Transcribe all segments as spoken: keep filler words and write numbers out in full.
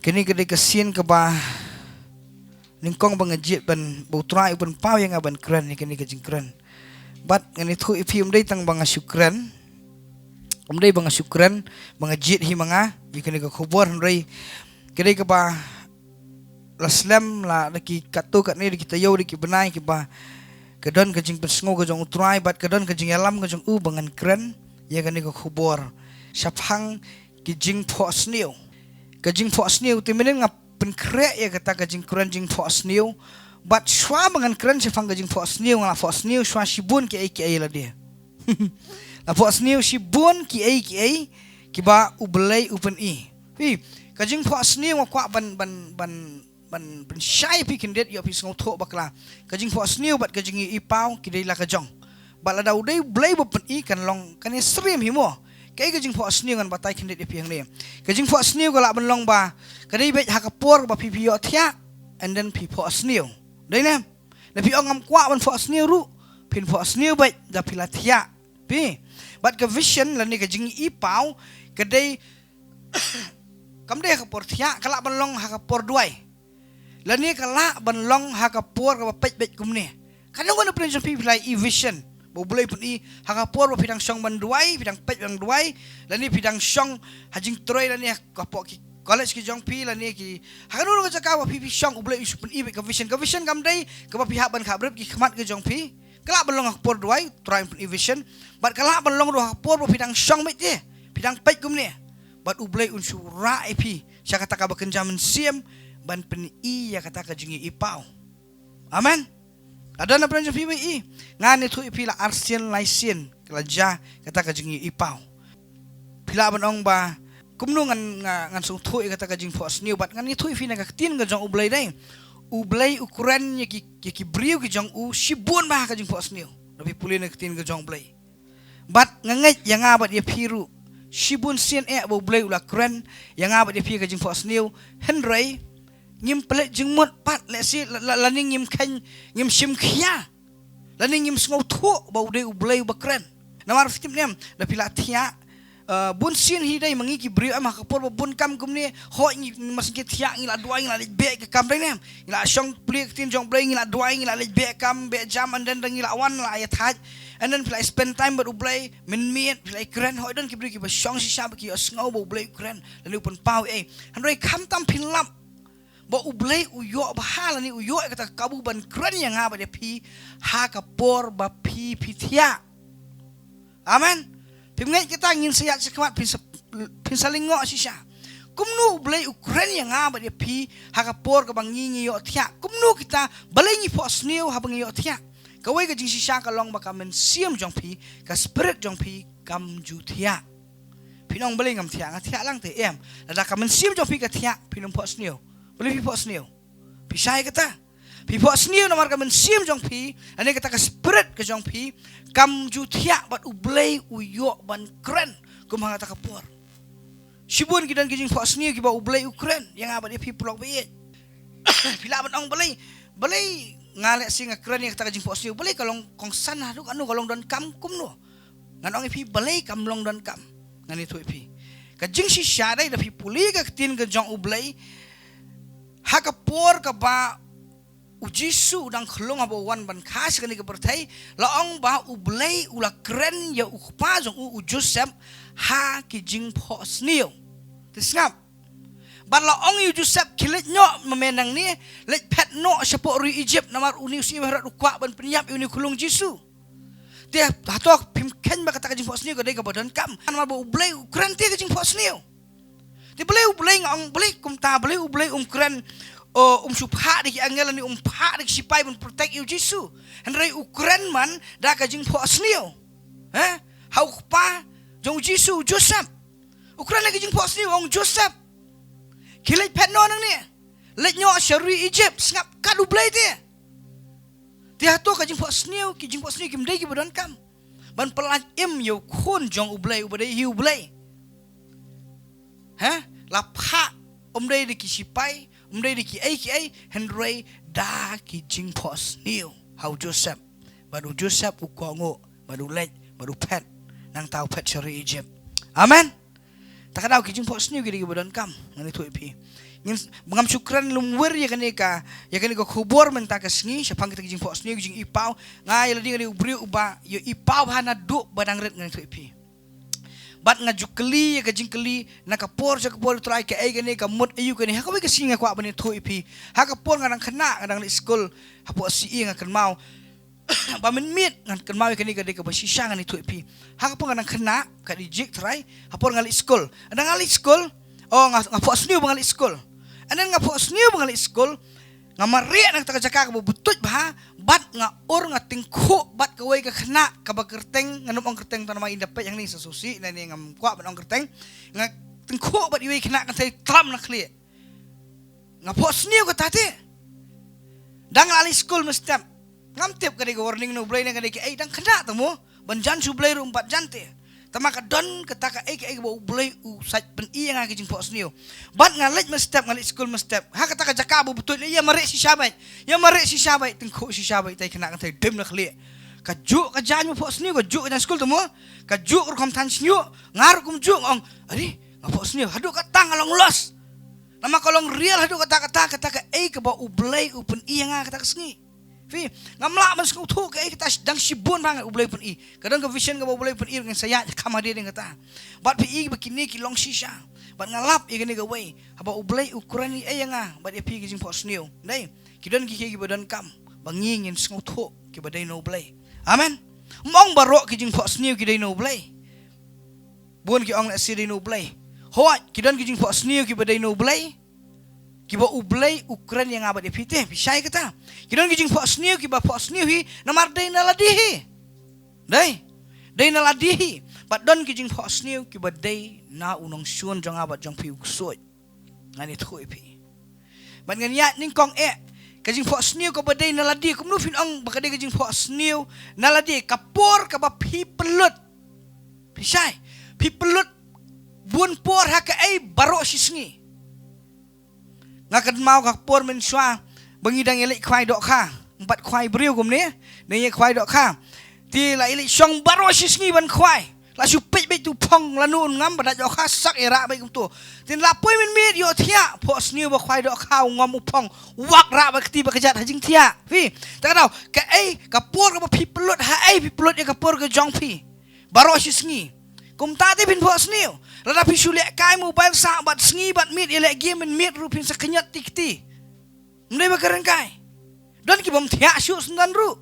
Kane ka dei ka sien kaba nyngkong ba nga jied ban, ba U Trai u pynpaw ïa nga ban kren ïa kane ka jingkren. Bad ngan ïathuh ïa phi, ym dei tang ba nga shu kren, ym dei ba nga shu kren ba nga jied hi ma nga ïa kane ka khubor, hynrei ka dei kaba la slem la da ki katto katne, da ki taïew, da ki bnai kiba ka don ka jingpynsngew ka jong U Trai bad ka don ka jingïalam ka jong u ba ngan kren ïa kane ka khubor shaphang ki jingphohsniew. Ka jingphohsniew, te mynnin nga pynkhreh ïa kata ka jingkren jingphohsniew. Bad shuwa ba ngan kren shaphang ka jingphohsniew, nga la phohsniew shuwa shibun kiei kiei lade. La phohsniew shibun kiei kiei kiba U Blei u pyni. Phi, ka jingphohsniew nga kwah ban, ban, ban ban pynshai phi khyndiat, ïoh phi sngewthuh bakla. Ka jingphohsniew bad ka jingïohi paw ki dei la ka jong. Bad lada u dei U Blei ba pyni, kan long, kan ïasyriem hi mo. Kaei ka jingphohsniew, ngan batai khyndiat ïa phi hangne. Ka jingphohsniew ka lah ban long ba ka dei beit ha ka por ba phi, phi ïohthiah, and then phi phohsniew. Dei ne? Lada phi ong ngam kwah ban phohsniew ruh, phin phohsniew beit da phi la thiah. Phi. Bad ka vision lane ka jingïohi paw ka dei kam dei ha ka por thiah, ka lah ban long ha ka por duwai. Lane ka lah ban long ha ka por kaba peit beit kumne. Katno ngan pynjah jong phi, phi la ïohi vision ba U Blei u pyni ha ka por ba phi dang shong ban duwai, phi dang peit ban duwai, lane phi dang shong ha jingtrei, lane ha ka por ki college ki jong phi, lane ki ha kano kano ka jaka ba phi, phi shong, U Blei u shu pyni beit ka vision. Ka vision kam dei kaba phi hap ban khapbrip ki khmat ki jong phi. Ka lah ban long ha ka por duwai, Trai u pyni vision. Bad ka lah ban long ruh ha ka por ba phi dang shong beit te, phi dang peit kumne. Bad U Blei un shu rah ïa phi sha kata kaba kynja mynsiem ban pyni ïa kata ka jingïohi paw. Amen. Lada na pyrshang jong phi ba i, ngan ïathuh ïa phi la arsien laisien ka la jia kata ka jingïohi paw. Phi lah ban ong ba kumno ngan, nga, ngan sngewthuh ïa kata ka jingphohsniew, bad ngan ïathuh ïa phi na ka ktien ka jong U Blei dei. U Blei u kren ïa ki, ïa ki briew ki jong u shibun ba ha ka jingphohsniew. Lada phi pule na ka ktien ka jong U Blei. Bad nga ngeit ïa nga bad ïa phi ruh, shibun sien eh ba U Blei u la kren ïa nga bad ïa phi ha ka jingphohsniew. Hynrei ngim pynleit jingmut pat, lehse la, la, lane ngim kheiñ, ngim shim khia, lane ngim sngewthuh ba u dei U Blei uba kren. Namar phi tip ne em, lada phi la thiah, eh, bun sien hi dei ma ngi ki briew em, ha ka por ba bun kam kumne, hooid ngi, ngi mas ngi thiah, ngi la duwai, ngi la leit beh ka kam, dei ne em. Ngi la shong plie ka ktien jong U Blei, ngi la duwai, ngi la leit beh kam, beh jam, and then ngi la wan, la ïa thait. And then phi la spend time bad U Blei mynmiet, phi la kren, hooid don ki briew kiba shong shisha ba ki ïohsngew ba U Blei u kren lane u pynpaw ei. Hynrei khamtam phin lap ba U Blei u ïoh bha lane u ïoh ïa kata ka kabu ban kren ïa nga bad ïa phi ha ka por ba phi, phi thiah. Amen. Phim ngeit kata, ngin sa ïaid shakhmat, phin sa, phin sa lyngngoh shisha. Kumno U Blei u kren ïa nga bad ïa phi ha ka por kaba ngi, ngi ïohthiah? Kumno kita, balei ngi phohsniew haba ngi ïohthiah? Kawei ka jingshisha ka long ba ka mynsiem jong phi, ka spirit jong phi kam ju thiah. Phin ong balei ngam thiah, nga thiah lang te em. Lada ka mynsiem jong phi ka thiah, phin ym phohsniew. Balei phi phohsniew? Phi shai kata. Phi phohsniew namar ka mynsiem jong phi, lane kata ka spirit ka jong phi, kam ju thiah bad U Blei u ïoh ban kren kum ha kata ka por. Shibun ki don ki jingphohsniew kiba U Blei u kren ïa nga bad ïa phi, paralok ba ïeit. Phi lah ban ong balei, balei nga lehse nga kren ïa kata ka jingphohsniew, balei ka long kongsan haduh katno, ka long donkam kumno? Ngan ong ïa phi balei kam long donkam. Ngan ïathuh ïa phi. Ka jingshisha dei, lada phi pule ka ktien ka jong U Blei, ha ka por kaba U Jisu u dang khlung haba u wan ban kha sha kane ka pyrthei, la ong ba U Blei u la kren ïa u kpa jong u, u Joseph, ha ki jingphohsniew. Te sngap. Bad la ong ïa u Joseph, khie leit noh ma me nangne, leit phet noh shapoh ri Egypt, namar une u Syiem Herod u kwah ban pynïap ïa une u khyllung Jisu. Te hato phim kheiñ ba kata ka jingphohsniew ka dei kaba donkam? Namar ba U Blei u kren te ka jingphohsniew. Te balei U Blei, nga ong balei kumta, balei U Blei um kren, o, um shu phah da ki angel lane um phah da ki shipai ban protect ïa u Jisu? Hynrei u kren man da ka jingphohsniew. Eh? Ha u kpa jong u Jisu, u Joseph. U kren da ka jingphohsniew, u ong Joseph, khie leit phet noh nangne. Leit noh sha ri Egypt, sngap, kat U Blei te. Te hato ka jingphohsniew, ki jingphohsniew kim dei kiba donkam ban pyllait im ïa u Khun jong U Blei uba dei hi U Blei? Ha? La phah, um dei da ki shipai, um dei da kiei kiei, hynrei da ki jingphohsniew ha u Joseph. Bad u Joseph u kohnguh, bad u leit, bad u phet, nangta u phet sha ri Egypt. Amen. Ta ka daw ki jingphohsniew ki dei kiba donkam, ngan ïathuh ïa phi. Ngin, ngam shu kren lum wer ïa kane ka, ïa kane ka khubor mynta ka sngi shaphang kita ki jingphohsniew, ki jingïohipaw. Nga ïa lade nga dei u briew uba ïohipaw bha naduh ba dang rit, ngan ïathuh ïa phi. Bad nga ju kylli ïa ka jingkylli na ka por sha ka por, Trai, kaei kane, ka mut aïu kane. Ha kawei ka sngi nga kwah ban ïathuh ïa phi. Ha ka por nga dang khynnah, nga dang leit skul hapoh C E, nga kynmaw ba mynmiet ngan kynmaw ïa kane, ka dei kaba shisha, ngan ïathuh ïa phi. Ha ka por nga dang khynnah, ka dei jik, Trai, ha por nga leit skul. Nga dang leit skul, oh, nga, nga phohsniew ba nga leit skul. And then nga phohsniew ba nga leit skul, nga mareh na kata ka jaka kaba butuit bha, bad nga ur, nga tyngkhuh bad kawei ka khynnah kaba kyrteng, ngan ym ong kyrteng, tang namar in da peit hangne sa sngewsih, lane ngam kwah ban ong kyrteng. Nga tyngkhuh bad iwei i khynnah kynthei tam na khlieh. Nga phohsniew kata te. Dang la leit skul mynstep. Ngam tip ka dei ka warning na U Blei ne ka dei kaei, dang khynnah te mo. Ban jan sha U Blei ruh ym pat jan te. Tangba ka don kata kaei kaei kaba U Blei u sait pyni ïa nga, ki jingphohsniew. Bad nga leit mynstep, nga leit skul mynstep. Ha kata ka jaka ba butuit, ïa mareh shisha beit. Ïa mareh shisha beit, tyngkhuh shisha beit, te i khynnah kynthei dim na khlieh. Kajuh ka jaiñ ba phohsniew, kajuh ka jaiñ skul te mo. Kajuh rukom thaiñ shñiuh, nga ruh kumjuh, nga ong, ari, nga phohsniew. Haduh katta nga long lost. Namar ka long real haduh katta katta, kata kaei kaba U Blei u pyni ïa nga kata ka sngi. Phi, ngam lah ban sngewthuh kaei kata, dang shibun bha nga U Blei u pyni. Ka don ka vision kaba U Blei u pyni, ngan sa ïaid kham hadien kata. Bad phi i ba kine ki long shisha. Bad nga lap ïa kane kawei, haba U Blei u kren ïa nga bad ïa phi, ki jingphohsniew. Dei, ki don kiei kiei kiba donkam ba ngi ngin sngewthuh kiba dei na U Blei. Amen. Ym ong baroh ki jingphohsniew ki dei na U Blei. Bun ki ong lehse dei na U Blei. Hooid, ki don ki jingphohsniew kiba dei na U Blei, kiba U Blei u kren ïa nga bad ïa phi te, phi shai kata. Ki don ki jingphohsniew kiba phohsniew hi namar dei na lade hi. Dei. Dei na lade hi. Bad don ki jingphohsniew kiba dei na u nongshun jong nga bad jong phi u ksuid. Ngan ïathuh ïa phi. Bad ngan ïaid nyngkong eh, ka jingphohsniew kaba dei na lade, kumno phin ong ba ka dei ka jingphohsniew na lade? Ka por kaba phi pynlut. Phi shai, phi pynlut bun por ha kaei baroh shi sngi. Nga kynmaw ka por mynshuwa ba ngi dang ïaleit khwai dohkha. Ym pat khwai briew kumne, dang ïaleit khwai dohkha. Te la ïaleit shong baroh shi sngi ban khwai. La shu peit beit tu phong lano un ngam, ba dait dohkha sak ïarah beit kumto. Te la poi mynmiet ïohthiah, phohsniew ba khwai dohkha u ngam u phong, wak rah bad kti bad kjat ha jingthiah. Phi, ta ka daw, kaei, ka por kaba phi pynlut haei, phi pynlut ïa ka por ka jong phi baroh shi sngi. Kumta te phin phohsniew. Lada phi shu lehkai mobile sah bad sngi bad miet ïaleh game, mynmiet ruh phin sa khñiot ti kti. Ym dei ba kren kai. Don ki bym thiah shuh syndon ruh.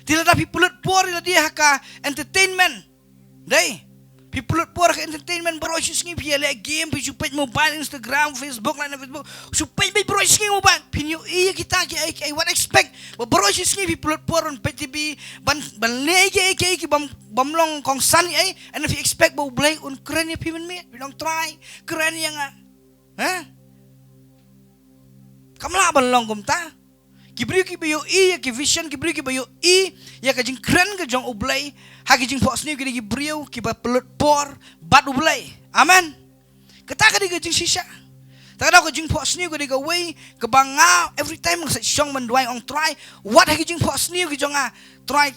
Te lada phi pynlut por ïa lade ha ka entertainment. Dei. Phi pynlut por ha ka entertainment baroh shi sngi, phi ïaleh game, phi shu peit mobile, Instagram, Facebook, lane Facebook. Shu peit beit baroh shi sngi mobile. Phin ïohi ïa kita kiei kiei, wat expect ba baroh shi sngi phi pynlut por ban peit T V, ban, ban leh kiei kiei ki bym, bym long kongsan ei, and phi expect ba U Blei un kren ïa phi mynmiet. Phi ong, Trai, kren ïa nga. Ha? Kam lah ban long kumta. Ki briew kiba ïohi ïa ki vision, ki briew kiba ïohi ïa ka jingkren ka jong U Blei ha ki jingphohsniew, ki dei ki briew kiba pynlut por bad U Blei. Amen. Kata ka dei ka jingshisha. Ta ka daw, ka jingphohsniew ka dei kawei kaba nga every time nga sa shong ban duwai, ong, Trai, wat ha ki jingphohsniew ki jong nga, Trai,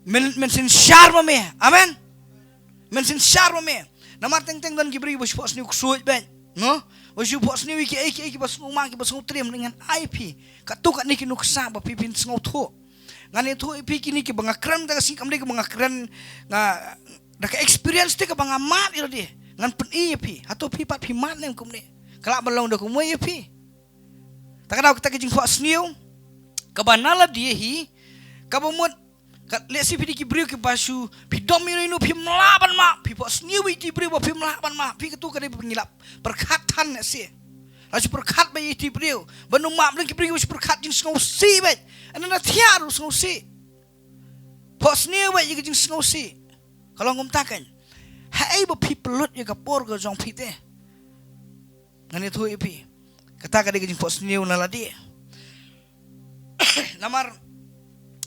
men, men synshar ma me. Amen. Men synshar ma me. Namar teng teng don ki briew ba shu phohsniew ksuid beit, no? Ba shu phohsniew ïa kiei kiei kiba sngewma, kiba sngewtriem, ngan ai phi katto katne ki nuksa ba phi phin sngewthuh. Ngan ïathuh ïa phi kine kiba nga kren da ka sngi, kam dei kaba nga kren nga da ka experience te kaba nga mad ïa lade. Ngan pyni ïa phi. Hato phi pat phi mad ne em kumne? Ka lah ban long da kumwei ïa phi. Ta ka daw, kata ka jingphohsniew kaba na lade hi, kaba mut, ka, lehse phi dei ki briew kiba shu, phi dom ïa ino ino phim lah ban map, phi phohsniew ïa ki briew ba phim lah ban map, phi, kato ka dei ba ngi lah pyrkhat than lehse. La shu pyrkhat beit ïa ki briew ban ym map, don ki briew kiba shu pyrkhat jingsngewsih beit. Ynda na thiah ruh sngewsih. Phohsniew beit ïa ka jingsngewsih. Ka long kumta kan. Haei ba phi pynlut ïa ka por ka jong phi te? Ngan ïathuh ïa phi. Kata ka dei ka jingphohsniew na lade. Namar,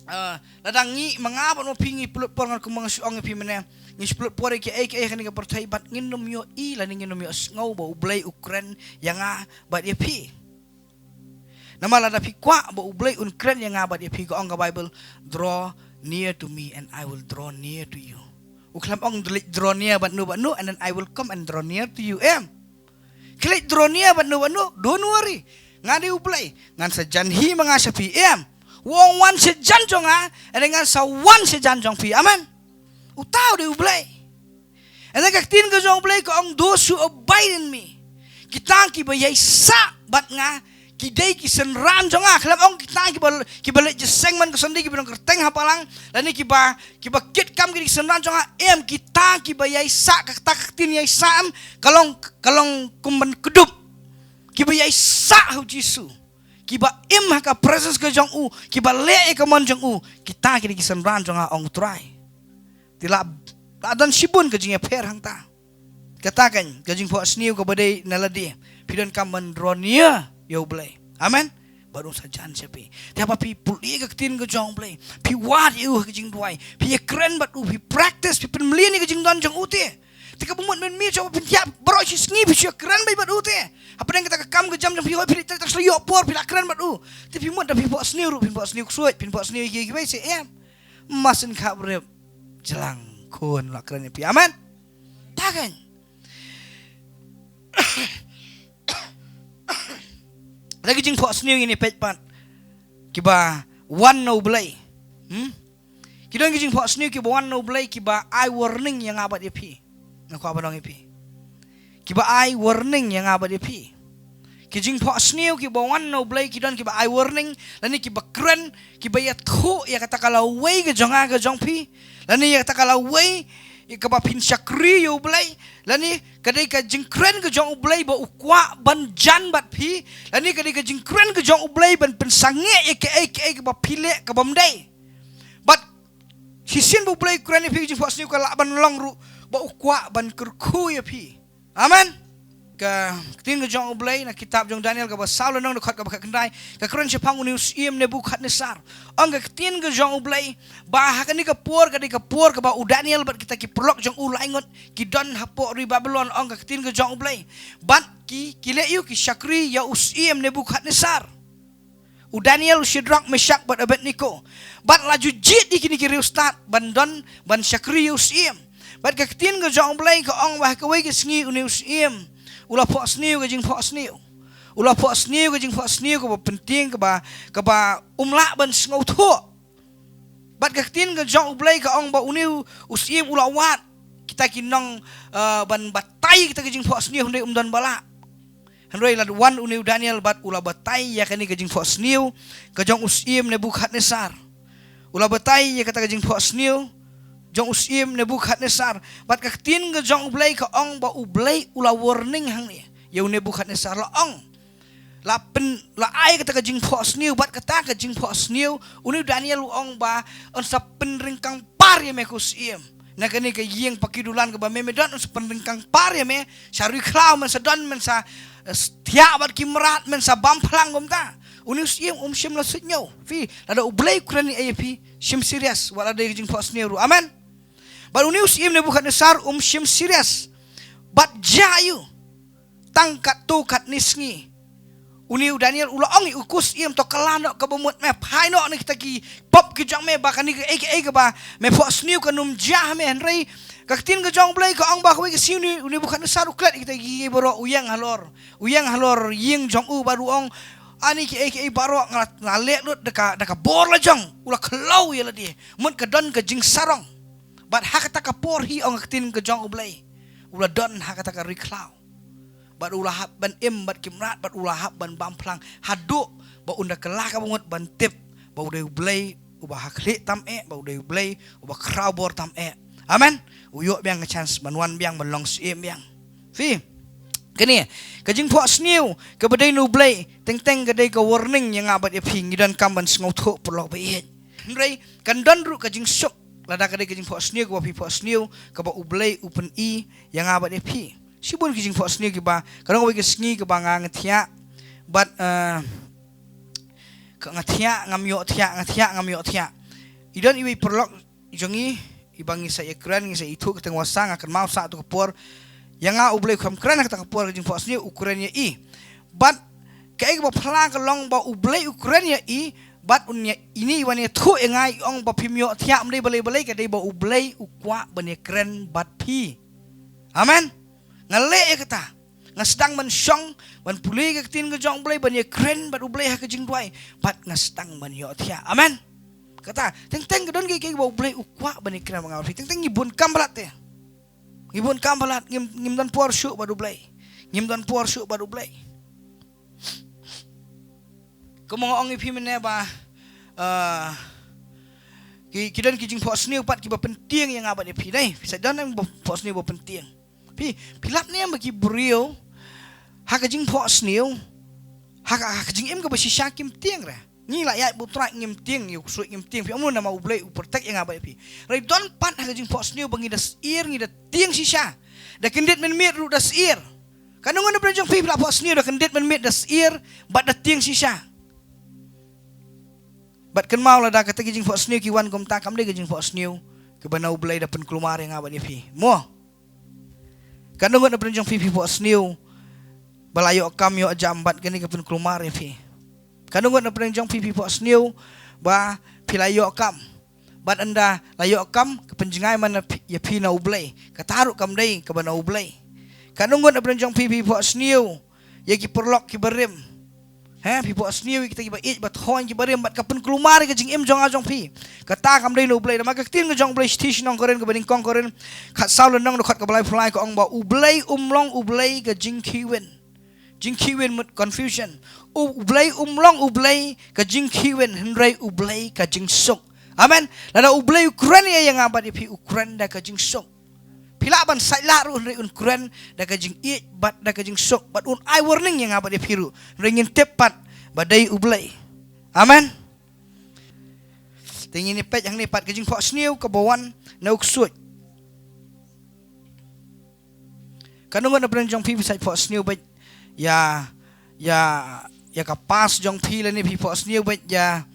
ah, lada ngi, ma nga bad ma phi ngi pynlut por, ngan, kumba nga shu ong ïa phi mynne, ngi shu pynlut por ïa kiei kiei ha kane ka pyrthei bad ngin ym ïohi lane ngin ym ïohsngew ba U Blei u kren ïa nga bad ïa phi. Namar lada phi kwah ba U Blei un kren ïa nga bad ïa phi, ka ong ka Bible, "Draw near to me and I will draw near to you." U khlem ong, "Leit draw near bad no bad no, and then I will come and draw near to you," em. Ki leit draw near bad no bad no, don't worry. Nga dei U Blei, ngan sa jan hi ma nga sha phi, em. U ong, "Wan sha jan jong nga, and then ngan sa wan sha jan jong phi." Amen. Uta u dei U Blei. And then ka ktien ka jong U Blei ka ong, "Those who abide in me." Kita kiba ïaisah bad nga, ki dei ki synran jong nga. Khlem ong kita kiba, kiba leit jingïaseng man ka Sunday, kiba nang kyrteng ha balang, lane kiba, kiba kit kam, ki dei ki synran jong nga. Em, kita kiba ïaisah, kata ka ktien ïaisah em, ka long, ka long kum ban kdup. Kiba ïaisah ha U Jisu, kiba im ha ka presence ka jong u, kiba leh ïa ka mon jong u, kita ki dei ki synran jong nga, ong U Trai. Te la, la don shibun ka jingïapher hangta. Kata kan ka jingphohsniew kaba dei na lade. Phi donkam ban draw near ïa U Blei. Amen. Bad un sa jan sha phi. Te haba phi pule ka ktien ka jong U Blei, phi wad ïa u ha ka jingduwai, phi ïakren bad u, phi practice, phi pynmlien ïa ka jingdon jong u te. Te kaba mut mynmiet shuwa ba phin thiah baroh shi sngi phi shu ïakren beit bad u te. Hapdeng kata ka kam ka jam jong phi, hooid phi leit trei tang shu ïoh por phi la kren bad u. Te phi mut da phi phohsniew ruh, phin phohsniew ksuid, phin phohsniew ïa kiwei, seh em. Masin khap rep jlang khun la kren ïa phi. Amen. Ta kan. Lada ki jingphohsniew ngin ïa peit pat kiba wan na U Blei. Hmm? Ki don ki jingphohsniew kiba wan na U Blei, kiba ai warning ïa nga bad ïa phi. Nga kwah ban ong ïa phi, kiba ai warning ïa nga bad ïa phi. Ki jingphohsniew kiba wan na U Blei ki don kiba ai warning, lane kiba kren, kiba ïathuh ïa kata ka lawei ka jong nga ka jong phi, lane ïa kata ka lawei ïa kaba phin shakri ïa U Blei, lane ka dei ka jingkren ka jong U Blei ba u kwah ban jan bad phi, lane ka dei ka jingkren ka jong U Blei ban pynsangeh ïa kaei kaei kaba phi leh ka bym dei. Bad shisien ba U Blei u kren ïa phi, ka jingphohsniew ka lah ban long ruh ba u kwah ban kyrkhu ïa phi. Amen. Ka ktien ka jong U Blei na kitab jong Daniel kaba saw lynnong, dkhot kaba khatkhyndai, ka kren shaphang une u syiem Nebukhadnessar. Ong ka ktien ka jong U Blei ba ha kane ka por ka dei ka por kaba u Daniel bad kita ki paralok jong u laingut ki don hapoh ri Babilon, ong ka ktien ka jong U Blei. Bad ki, ki leh ïa u, ki shakri ïa u syiem Nebukhadnessar. U Daniel, u Shadrak, Meshak bad Abednego. Bad la ju jied ïa kine ki riewstad ban don ban shakri ïa u syiem. Bad ka ktien ka jong U Blei ka ong ba ha kawei ka sngi une u syiem u la phohsniew ka jingphohsniew. U la phohsniew ka jingphohsniew kaba pyntieng, kaba, kaba um lah ban sngewthuh. Bad ka ktien ka jong U Blei ka ong ba une u, u syiem u la wad kita ki nong, eh, ban batai kita ki jingphohsniew, hynrei um don ba lah. Hynrei la wan une u Daniel bad u la batai ïa kane ka jingphohsniew ka jong u syiem Nebukhadnessar. U la batai ïa kata ka jingphohsniew jong u syiem Nebukhadnessar. Bad ka ktien ka jong U Blei ka ong ba U Blei u la warning hangne ïa u Nebukhadnessar, la ong, la pyn, la ai kata ka jingphohsniew, bad kata ka jingphohsniew une u Daniel u ong ba un sa pynryngkang par ïa me ko syiem. Na kane ka ïing pakidulan kaba me, me don, un sa pynryngkang par ïa me sha ri khlaw, men sa don, men sa, eh, thiah bad ki mrad, men sa bam phlang kumta. Une u syiem um shym la suidñiew. Phi, lada U Blei u kren ïa phi, shim serious wat la dei ka jingphohsniew ruh. Amen. Bad une u syiem Nebukhadnessar um shim serious. Bad jia ïa u tang katto katne sngi. Une u Daniel u la ong ïa u, ko syiem, to kylla noh kaba mut me, phai noh na kita ki pop ki jong me, ba kane kaei kaei kaba me phohsniew kan ym jia ha me. Hynrei ka ktien ka jong U Blei ka ong ba kawei ka sngi une u Nebukhadnessar u klet ïa kita kiei kiei baroh, u ïeng halor, u ïeng halor ïing jong u bad u ong, ani kiei kiei baroh nga la leh lut da ka, da ka bor la jong. U la khlaw ïa lade, mut ka don ka jingsarong. Bad ha kata ka por hi, ong ka ktien ka jong U Blei, u la don ha kata ka ri khlaw. Bad u la hap ban im bad ki mrad, bad u la hap ban bam phlang haduh ba un da kylla kaba mut ban tip ba u dei U Blei uba ha khlieh tam eh, ba u dei U Blei uba khraw bor tam eh. Amen. U ïoh biang ka chance ban wan biang, ban long syiem biang. Phi, kane ka jingphohsniew kaba dei na U Blei teng teng ka dei ka warning ïa nga bad ïa phi, ngi donkam ban sngewthuh, paralok ba ïeit. Hynrei kan don ruh ka jingsuk lada ka dei ka jingphohsniew kaba phi phohsniew kaba U Blei u pyni ïa nga bad ïa phi. Shibun ki jingphohsniew kiba, ka don kawei ka sngi kaba nga, nga thiah bad, eh, ka, nga thiah, ngam ïoh thiah, nga thiah, ngam ïoh thiah. I don iwei i paralok jong ngi iba ngi sa ïakren, ngi sa ithuh, ka teng wa sa nga kynmaw sa tu ka por, ïa nga U Blei u kham kren ha kata ka por ka jingphohsniew, u kren ïa i. Bad kaei kaba phla ka long ba U Blei u kren ïa i, Bad un ïa, ine i wan ïathuh ïa nga, i ong ba phim ïohthiah ym dei balei balei, ka dei ba U Blei u kwah ban ïakren bad phi. Amen. Nga leh ïa kata. Nga sdang ban shong, ban pule ïa ka ktien ka jong U Blei, ban ïakren bad U Blei ha ka jingduwai. Bad nga sdang ban ïohthiah. Amen. Kata, teng teng ka don kiei kiei ba U Blei u kwah ban ïakren bad nga bad phi. Teng teng ngi bun kam palat te. Ngi bun kam palat, ngim, ngim don por shuh bad U Blei. Ngim don por shuh bad U Blei. Kumba nga ong ïa phi mynne ba, ah, ki, ki don ki jingphohsniew pat kiba pyntieng ïa nga bad ïa phi, dei. Phi sa don em ba phohsniew ba pyntieng. Phi, phi lap ne em ba ki briew ha ka jingphohsniew, ha ka, ha ka jingim kaba shisha kim tieng re. Ngi la ïaid bad U Trai ngim tieng, ïa u ksuid ngim tieng. Phi ong namar U Blei u protect ïa nga bad ïa phi. Hynrei don pat ha ka jingphohsniew ba ngi da syier, ngi da tieng shisha. Da kyndit mynmiet ruh da syier. Katno ngut na pdeng jong phi phi la phohsniew da kyndit mynmiet, da syier bad da tieng shisha. Bad kynmaw, lada kata ki jingphohsniew ki wan kumta, kam dei ka jingphohsniew kaba na U Blei da pynkulmar ïa nga bad ïa phi. Mo. Katno ngut na pdeng jong phi phi phohsniew ba la ïoh kam ïoh jam bad kane ka pynkulmar ïa phi. Katno ngut na pdeng jong phi phi phohsniew ba phi la ïoh kam. Bad ynda la ïoh kam, ka pynjngai man na phi, ïa phi na U Blei. Kata ruh kam dei kaba na U Blei. Katno ngut na pdeng jong phi phi phohsniew ïa ki paralok kiba rim. He, phi phohsniew ïa kita kiba ïeit ba thoiñ kiba rim bad ka pynkulmar ïa ka jingim jong nga jong phi. Kata kam dei na U Blei. Namar ka ktien ka jong U Blei shithi sha ki nong Korinth kaba nyngkong Korinth khatsaw lynnong dkhot kaba laiphew lai ka ong ba U Blei um long U Blei ka jingkhih win. Jingkhih win mut confusion. U Blei um long U Blei ka jingkhih win, hynrei U Blei ka jingsuk. Amen. Lada U Blei u kren ïa, ïa nga bad ïa phi, u kren da ka jingsuk. Phi lah ban sait lah ruh, hynrei un kren da ka jingïeit bad da ka jingsuk, bad un ai warning ïa nga bad ïa phi ruh, hynrei ngin tip pat ba dei U Blei. Amen. Te ngin ïa peit hangne pat ka jingphohsniew kaba wan na u ksuid. Katno ngut na pdeng jong phi phi sa phohsniew beit ïa, ïa, ïa ka past jong phi lane phi phohsniew beit ïa,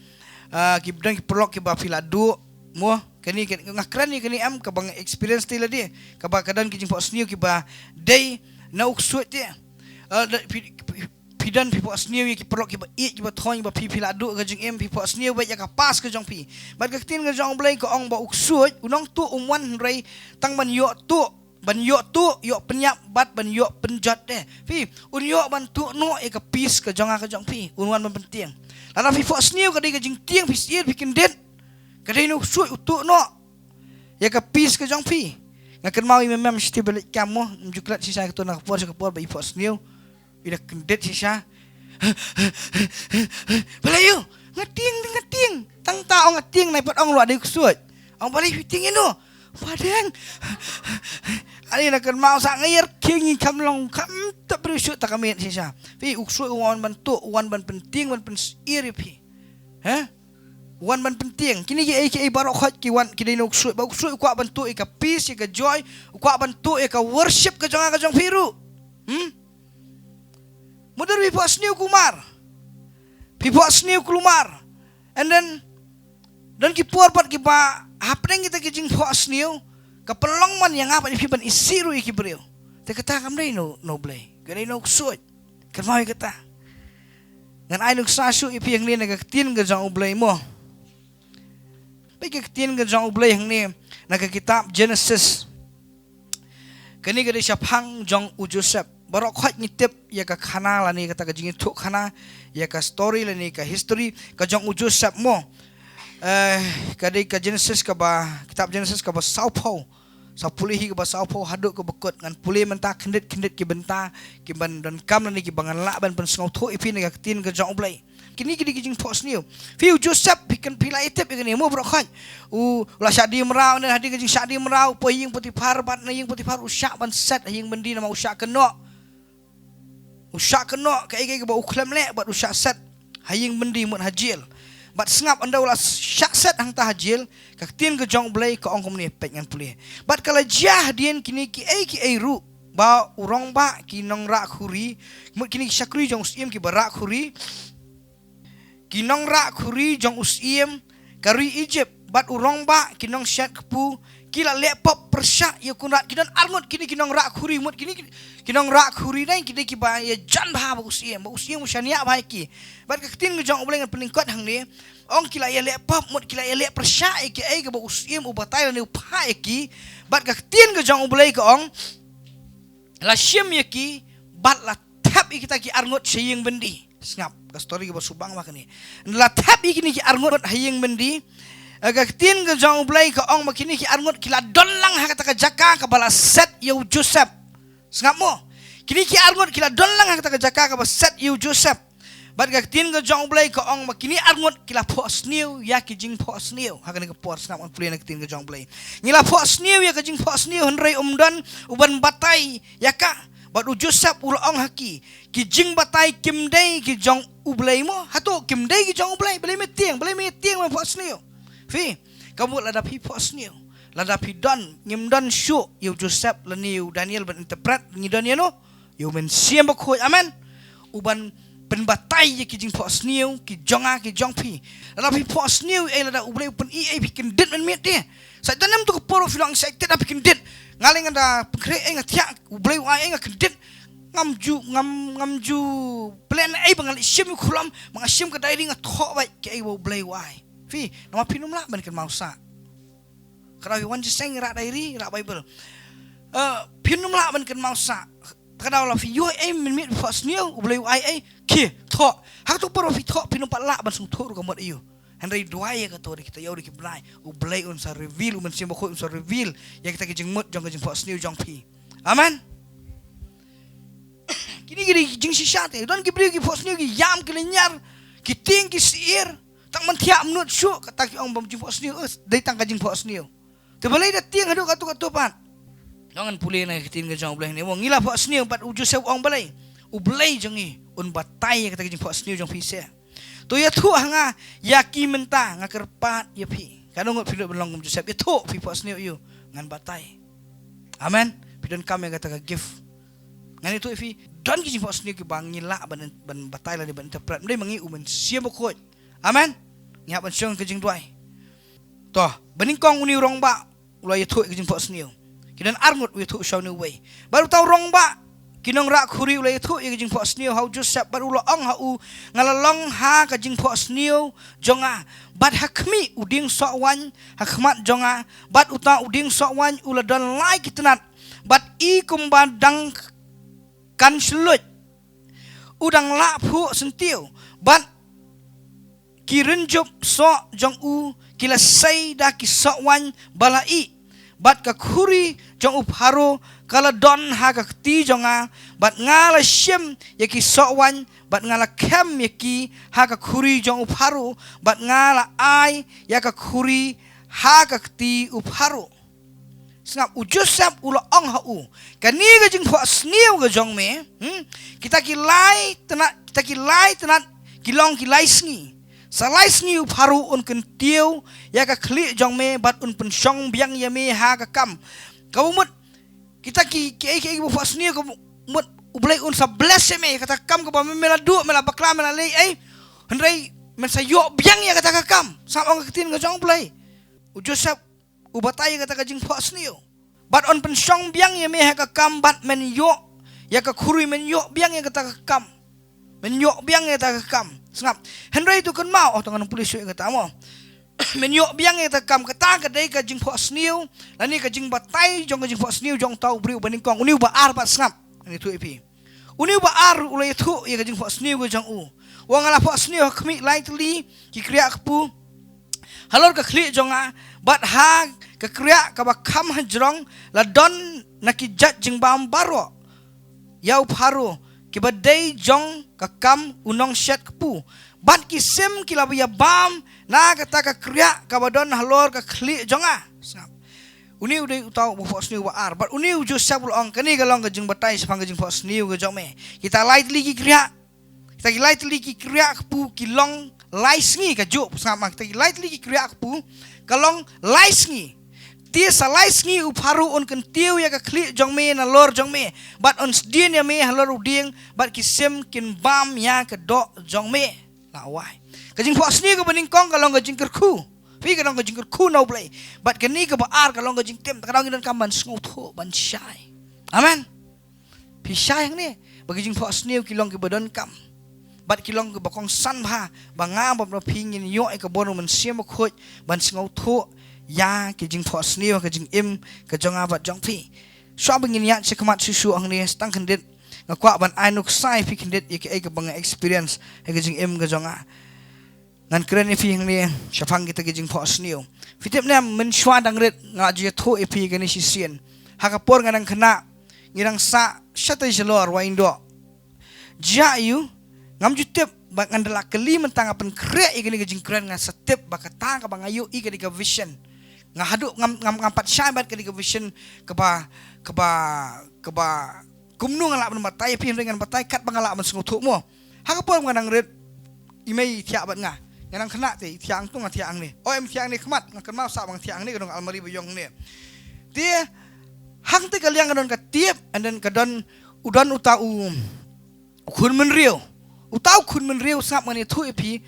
ah, ki don ki paralok kiba phi la duh, mo, kane, kane nga kren ïa kane em, kaba nga experience te lade, kaba ka don ki jingphohsniew kiba dei na u ksuid te. Ah, da, phi, phi, phi don phi phohsniew ïa ki paralok kiba ïeit kiba thoiñ ba phi, phi la duh ka jingim, phi phohsniew beit ïa ka past ka jong phi. Bad ka ktien ka jong U Blei ka ong ba u ksuid u nongtuh um wan hynrei tang ban ïoh tuh, ban ïoh tuh, ïoh pynïap bad ban ïoh pynjot de. Phi, un ïoh ban tuh noh ïa ka peace ka jong nga ka jong phi, un wan ban pyntieng. Lada phi phohsniew ka dei ka jingtieng, phi syier, phi kyndit, ka dei na u ksuid u tuh noh ïa ka peace ka jong phi. Nga kynmaw i mem mem shithi ba leit kam mo, ym ju klet shisha katto na ka por sha ka por ba i phohsniew. I da kyndit shisha. Balei ïoh? Nga tieng, nga tieng. Tang ta ong nga tieng, nai pat ong lua dei ksuid. Ong balei phi tieng ïano? Ba deng. Ani na kynmaw sa nga ïar king i kam long kam ta briew shuh ta ka miet shisha. Phi u ksuid u wan ban tuh, u wan ban pyntieng, ban pynsyier ïa phi. He? Wan ban pyntieng. Kine kiei kiei baroh khoit ki wan ki dei na u ksuid. Ba u ksuid u kwah ban tuh ïa ka peace, ïa ka joy, u kwah ban tuh ïa ka worship ka jong nga ka jong phi ruh. Hmm? Mutdur phi phohsniew kulmar. Phi phohsniew kulmar. And then don ki por pat kiba hapdeng kita ki jingphohsniew ka pynlong man ïa nga bad ïa phi ban isih ruh ïa ki briew. Te kata kam dei na u, na U Blei. Ka dei na u ksuid. Kynmaw ïa kata. Ngan ai nuksa shuh ïa phi hangne na ka ktien ka jong U Blei mo. Peit ka ktien ka jong U Blei hangne na ka kitab Genesis. Kane ka dei shaphang jong u Joseph. Baroh khoit ngi tip ïa ka khana lane kata ka jingïathuh khana, ïa ka story lane ka history ka jong u Joseph mo. Eh, ka dei ka Genesis kaba, kitab Genesis kaba sawphew. Sa pule hi kaba sawphew haduh kaba kut, ngan pule mynta khyndiat khyndiat ki bynta kiban donkam lane kiba ngan lah ban pynsngewthuh ïa phi na ka ktien ka jong U Blei. Kine ki dei ki jingphohsniew. Phi u Joseph, phi kan, phi la ïa tip ïa kane mo baroh khoit. U la shah die mraw, ne hadien ka jingshah die mraw, poi ha ïing Potiphar, bad na ïing Potiphar u shah ban set ha ïing byndi namar u shah kynnoh. U shah kynnoh kaei kaei kaba u khlem leh bad u shah set ha ïing byndi mut ha jail. Bad sngap, ynda u la shah set hangta ha jail, ka ktien ka jong U Blei ka ong kumne, peit ngan pule. Bad ka la jia hadien kine kiei kiei ruh ba u rangbah ki nongrah khuri, mut kine ki shakri jong u syiem kiba rah khuri, ki nongrah khuri jong u syiem ka ri Egypt, bad u rangbah ki nongshet kpu ki la leh pop pyrshah ïa u kynrad. Ki don arngut kine ki nongrah khuri, mut kine ki, ki nongrah khuri ne, kine kiba ïajan bha bad u syiem, bad u syiem u shaniah bha ïa ki. Bad ka ktien ka jong U Blei ngan pynlyngkot hangne, ong ki la ïaleh pop, mut ki la ïaleh pyrshah ïa kiei kaba u syiem u batai lane u phah ïa ki. Bad ka ktien ka jong U Blei ka ong, la shim ïa ki, bad la thep ïa kita ki arngut sha ïing byndi. Sngap, ka story kaba subang ba kane. La thep ïa kine ki arngut ha ïing byndi. Eh, ka ktien ka jong U Blei ka ong ba kine ki arngut ki la don lang ha kata ka jaka kaba la set ïa u Joseph. Sngap mo. Kine ki arngut ki la don lang ha kata ka jaka kaba set ïa u Joseph. Bad ka ktien ka jong U Blei ka ong ba kine arngut ki la phohsniew ïa ki jingphohsniew. Ha kane ka por, sngap, ngan pule na ka ktien ka jong U Blei. Ngi la phohsniew ïa ka jingphohsniew, hynrei ym don uban batai ïa ka. Bad u Joseph u la ong ha ki, ki jingbatai kim dei ki jong U Blei mo? Hato kim dei ki jong U Blei? Balei me tieng, balei me tieng me phohsniew? Phi, ka mut lada phi phohsniew, lada phi don, ngim don shuh ïa u Joseph lane ïa u Daniel ban interpret, ngi don ïa uno? Ïa u Mynsiem Bakhuid. Amen. Uban pynbatai ïa ki jingphohsniew ki jong nga ki jong phi. Lada phi phohsniew ei, lada U Blei u pyni ei, phi kyndit mynmiet de. Sa don em tu ka por phi long excited, phi kyndit. Nga leh, nga da pynkhreh ei, nga thiah, U Blei u ai ei, nga kyndit. Ngam ju, ngam, ngam ju plan ei ba ngan leit shim ïa u khlom, ba nga shim ka diary, nga thoh beit kiei ba U Blei u ai. Phi, namar phin ym lah ban kynmaw sah. Ka daw phi wan jingïaseng, rah diary, rah Bible. Eh, phin ym lah ban kynmaw sah. Ka daw la phi ïoh ei mynmiet, phi phohsniew, U Blei u ai ei, khie, thoh. Ha kato ka por ba phi thoh, phin ym pat lah ban sngewthuh ruh ka mut aïu. Hynrei duwai ïa kato, da kita ïew da ki bnai, U Blei un sa reveal, U Mynsiem Bakhuid un sa reveal ïa kita ki jingmut jong ka jingphohsniew jong phi. Amen. Kine ki dei ki jingshisha te. Don ki briew ki phohsniew ki ïam ki lynñiar, ki tieng ki shyiar. Tang ban thiah mynta shuh, kata ki ong ba jingphohsniew, eh, dei tang ka jingphohsniew. Te balei da tieng haduh kato kato pat? Ngan pule na ka ktien ka jong U Blei hangne mo. Ngi la phohsniew, bad u Joseph u ong balei? U Blei jong ngi un batai ïa kata ka jingphohsniew jong phi seh. To ïathuh ha nga ïa ki mynta, nga kyrpad ïa phi. Katno ngut phi lut ban long kum Joseph? Ïathuh, phi phohsniew ïa u, ngan batai. Amen. Phi donkam ïa kata ka gift. Ngan ïathuh ïa phi, don ki jingphohsniew kiba ngi lah ban, ban batai lane ban interpret. Ym dei ma ngi, U Mynsiem Bakhuid. Amen. Ngi hap ban shong ka jingduwai. To, ba nyngkong une u rangbah u la ïathuh ïa ka jingphohsniew. Ki don arngut, u ïathuh sha une uwei. Bad uta u rangbah ki nongrah khuri u la ïathuh ïa ka jingphohsniew ha u Joseph, bad u la ong ha u, nga la long ha ka jingphohsniew jong nga, bad ha khmih u dieng soh waiñ ha khmat jong nga, bad uta u dieng soh waiñ u la don lai ki tnat, bad i kumba dang kan shluit u dang lah phuh syntiew, bad ki rynjup soh jong u ki la sei da ki soh waiñ ba la ih. Bad ka khuri jong u Pharaoh ka la don ha ka kti jong nga, bad nga la shim ïa ki soh waiñ, bad nga la khem ïa ki ha ka khuri jong u Pharaoh, bad nga la ai ïa ka khuri ha ka kti u Pharaoh. Sngap, u Joseph u la ong ha u, kane ka jingphohsniew ka jong me, hmm? Kita ki lai tnat, kita ki lai tnat ki long ki lai sngi. Sa lai sngi u Pharaoh un kyntiew ïa ka khlieh jong me, bad un pynshong biang ïa me ha ka kam. Kaba mut, kita ki, kiei kiei kiba phohsniew, kaba mut U Blei un sa bless ïa me, kata ka kam kaba me, me la duh, me la bakla, me la leh ei. Hynrei men sa ïoh biang ïa kata ka kam. Sngap, ong ka ktien ka jong U Blei. U Joseph u batai ïa kata ka jingphohsniew. Bad un pynshong biang ïa me ha ka kam, bad men ïoh ïa ka khuri, men ïoh biang ïa kata ka kam. Men ïoh biang ïa kata ka kam. Sngap. Hynrei to kynmaw, oh, to ngan pule shuh ïa kata mo. Men ïoh biang ïa kata ka kam, kata ka dei ka jingphohsniew lane ka jingbatai jong ka jingphohsniew jong uta u briew ba nyngkong. Une uba ar pat, sngap. Ngan ïathuh ïa phi. Une uba ar u la ïathuh ïa ka jingphohsniew ka jong u. U ong, nga la phohsniew ha khmih lai tylli ki kriah kpu halor ka khlieh jong nga, bad ha ka kriah kaba kham hajrong la don na ki jait jingbam baroh ïa u Pharaoh, kiba dei jong ka kam u nongshet kpu. Bad ki sim ki la ïabam na kata ka kriah kaba don halor ka khlieh jong nga. Sngap. Une u dei uta uba phohsniew uba ar. Bad une u Joseph u la ong, kane ka long ka jingbatai shaphang ka jingphohsniew ka jong me. Kita lai tylli ki kriah, kita ki lai tylli ki kriah kpu ki long lai sngi, kajuh. Sngap ma, kita ki lai tylli ki kriah kpu ka long lai sngi. Te sa lai sngi u Pharaoh un kyntiew ïa ka khlieh jong me nalor jong me, bad un sdien ïa me halor u dieng, bad ki sim kin bam ïa ka doh jong me. La wai. Ka jingphohsniew kaba nyngkong ka long ka jingkyrkhu. Phi, ka long ka jingkyrkhu na U Blei. Bad kane kaba ar ka long ka jingtim, te ka dang ngi donkam ban sngewthuh, ban shai. Amen. Phi shai hangne ba ki jingphohsniew ki long kiba donkam bad ki long kiba kongsan bha, ba nga bad phi ngin ïoh ïa ka bor u Mynsiem Bakhuid ban sngewthuh ïa ki jingphohsniew, ka jingim ka jong nga bad jong phi. Shuwa ba ngin ïaid sha khmat shuh shuh hangne, sa tang khyndiat nga kwah ban ai nuksa ïa phi khyndiat ïa kaei kaba nga experience ha ka jingim ka jong nga. Ngan kren ïa phi hangne shaphang kita ki jingphohsniew. Phi tip ne em, mynshuwa dang rit nga ju ïathuh ïa phi kane shisien. Ha ka por nga dang khynnah, ngi dang sah shatei shalor, Wahingdoh. Jia ïa u, ngam ju tip ba ngan da la kylli mynta, nga pynkhreh ïa kane ka jingkren, nga sa tip ba kata kaba nga ïohi ka dei ka vision. Nga haduh ngam, ngam, ngam pat shai bad ka dei ka vision kaba, kaba, kaba kumno nga lah ban batai ïa phi, hynrei ngan batai katba nga lah ban sngewthuh mo. Ha ka por nga dang rit, i mei i thiah bad nga. Nga dang khynnah te, i thiah hangto, nga thiah hangne. O em, i thiah hangne khmat, nga kynmaw sa ba nga thiah hangne, ka don almari ba ïong hangne. Te hangtei ka liang ka don ka tiap, and then ka don, u don uta u, u khunbynriew. Uta u khunbynriew sngap ngan ïathuh ïa phi,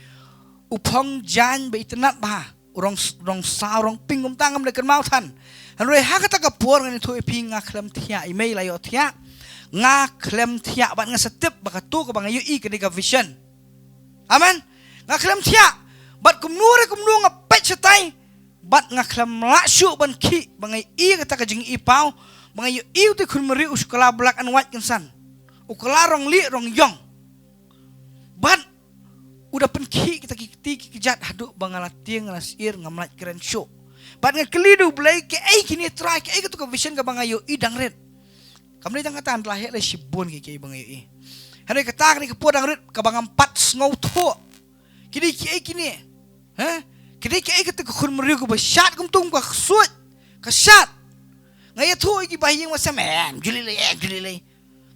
u phong jaiñ ba itynnad bha. U rong, rong saw, rong pink kumta, ngam da kynmaw than. Hynrei ha kata ka por ngan ïathuh ïa phi, nga khlem thiah, i mei la ïoh thiah. Nga khlem thiah bad nga sa tip ba kato kaba nga ïohi ka dei ka vision. Amen. Nga khlem thiah. Bad kumno re kumno nga peit shatai. Bad nga khlem lah shuh ban khih ba nga ïohi kata ka jingïohi paw. Ba nga ïohi uta u khunbynriew u shu kylla black and white kynsan. U kylla rong lieh rong ïong. Bad u da pynkhih kita ki kti ki kjat haduh ba nga la tieng, nga la sheptieng, ngam lah kren shuh. Bad nga kylli da U Blei, kaei kine Trai, kaei kato ka vision kaba nga ïohi dang rit. Kam dei tang kata, nga la heh lei shibun kiei kiei ba nga ïohi. Hynrei kata kane ka por dang rit kaba ngam pat sngewthuh. Ki dei kiei kine? Ha? Ki dei kiei kata ka khunbynriew kaba shad kumto, ka ksuid, ka shad. Nga ïathuh ïa ki bahaïing bahasem, em, ju lei lei, em, ju lei lei.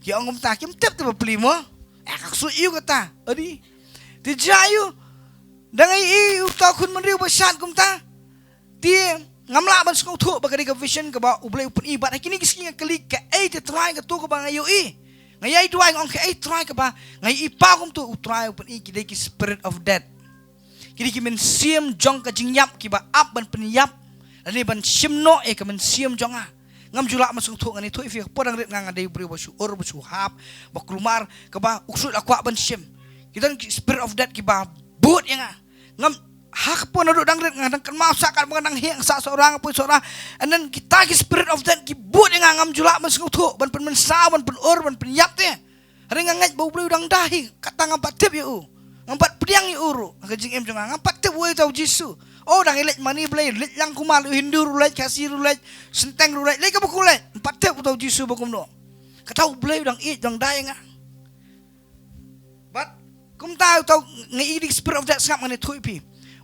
Ki ong kumta, kim tip te bapli mo. Eh, ka ksuid ïa u kata. Adi. Te jia ïa u. Dang ïohi uta u khunbynriew ba shad kumta. Te ngam lah ban sngewthuh ba ka dei ka vision kaba U Blei u pyni, bad ha kine ki sngi nga kylli, kaei te Trai kato kaba nga ïohi. Nga ïai duwai, nga ong, kaei Trai kaba nga ïohi paw kumto? U Trai u pyni, ki dei ki spirit of death. Ki dei ki mynsiem jong ka jingïap kiba ap ban pynïap lane ban shim noh ïa ka mynsiem jong nga. Ngam ju lah ban sngewthuh, ngan ïathuh ïa phi, ka por dang rit nga, nga dei u briew ba shu ur, ba shu hap, ba kulmar, kaba u ksuid la kwah ban shim. Ki don ki spirit of death kiba bud ïa nga. Ngam, ha ka por naduh dang rit nga dang kynmaw sa katba nga dang heh, nga sah Sohra, nga poi Sohra. And then kita ki spirit of death ki bud ïa nga, ngam ju lah ban sngewthuh, ban pynmynsaw, ban pynur, ban pynïap te. Hynrei nga ngeit ba U Blei u dang da hi, kata ngam pat tip ïa u. Ngam pat pdiang ïa u ruh ha ka jingim jong nga, ngam pat tip uei uta u Jisu. O, dang ïaleit mane Blei, leit lang kumar, u Hindu ruh leit, Khasi ruh leit, Synteng ruh leit, leit kaba kum leit, ngam pat tip uta u Jisu ba kumno. Kata U Blei u dang ïeit, dang da ïa nga. Bad kumta uta u, nga ïohi spirit of death, sngap ngan ïathuh ïa phi.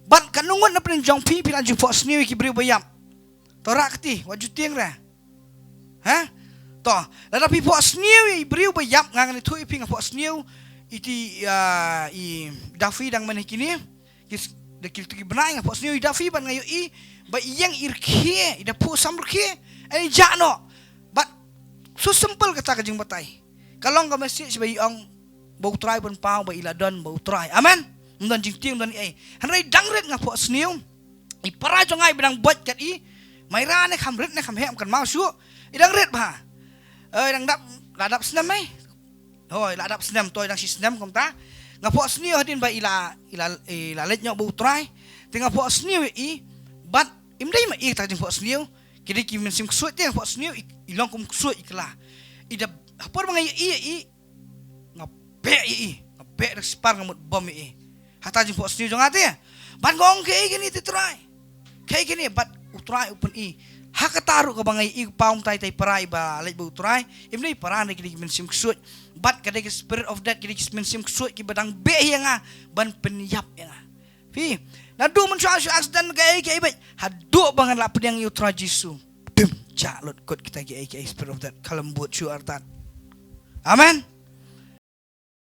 Bad katno ngut na pdeng jong phi, phi la ju phohsniew ïa ki briew ba ïap? To rah kti, wat ju tieng re. Ha? To, lada phi phohsniew ïa i briew ba ïap, nga ngan ïathuh ïa phi, nga phohsniew ïa i, ah, i Dafi dang mynne kine. Ki s-, da kito ki bnai nga phohsniew ïa i Dafi bad nga ïohi ba i ïeng i rkhie, i da phuh sam rkhie, i jah noh. Bad so simple kata ka jingbatai. Ka long ka message ba i ong ba U Trai u pynpaw ba i la don bad U Trai. Amen. Ym don jingtieng, ym don ei. Hynrei dang rit nga phohsniew. I para jong nga iba dang bud kat i, Maira ne kham rit ne kham heh, ym kynmaw shuh. I dang rit bha. Eh, i dang dap, la dap snem ei. Hooid, la dap snem, to i dang shi snem kumta. Nga phohsniew hadien ba i la, i la, i la leit noh bad U Trai. Te nga phohsniew ïa i, bad im dei ma i kata ka jingphohsniew. Ki dei ki mynsiem ksuid te, nga phohsniew i, i long kum ksuid, i kylla. I da, ha por ba nga ïohi ïa i, nga beh ïa i, nga beh da spar, nga mut bom ïa i. Hata jingphohsniew jong nga te. Bad nga ong, kaei kane te Trai? Kaei kane? Bad U Trai u pyni. Ha kata ruh kaba nga ïohi paw mynta ïa i para iba leit bad U Trai, im dei para, ne ki dei ki mynsiem ksuid. Bad ka dei ki spirit of death, ki dei ki mynsiem ksuid kiba dang beh ïa nga ban pynïap ïa nga. Phi, naduh mynshuwa shu accident kaei kaei beit, haduh ba ngan lah pdiang ïa U Trai Jisu, dim, jah lut kut kita kiei kiei, spirit of death ka lembud shuh artat. Amen.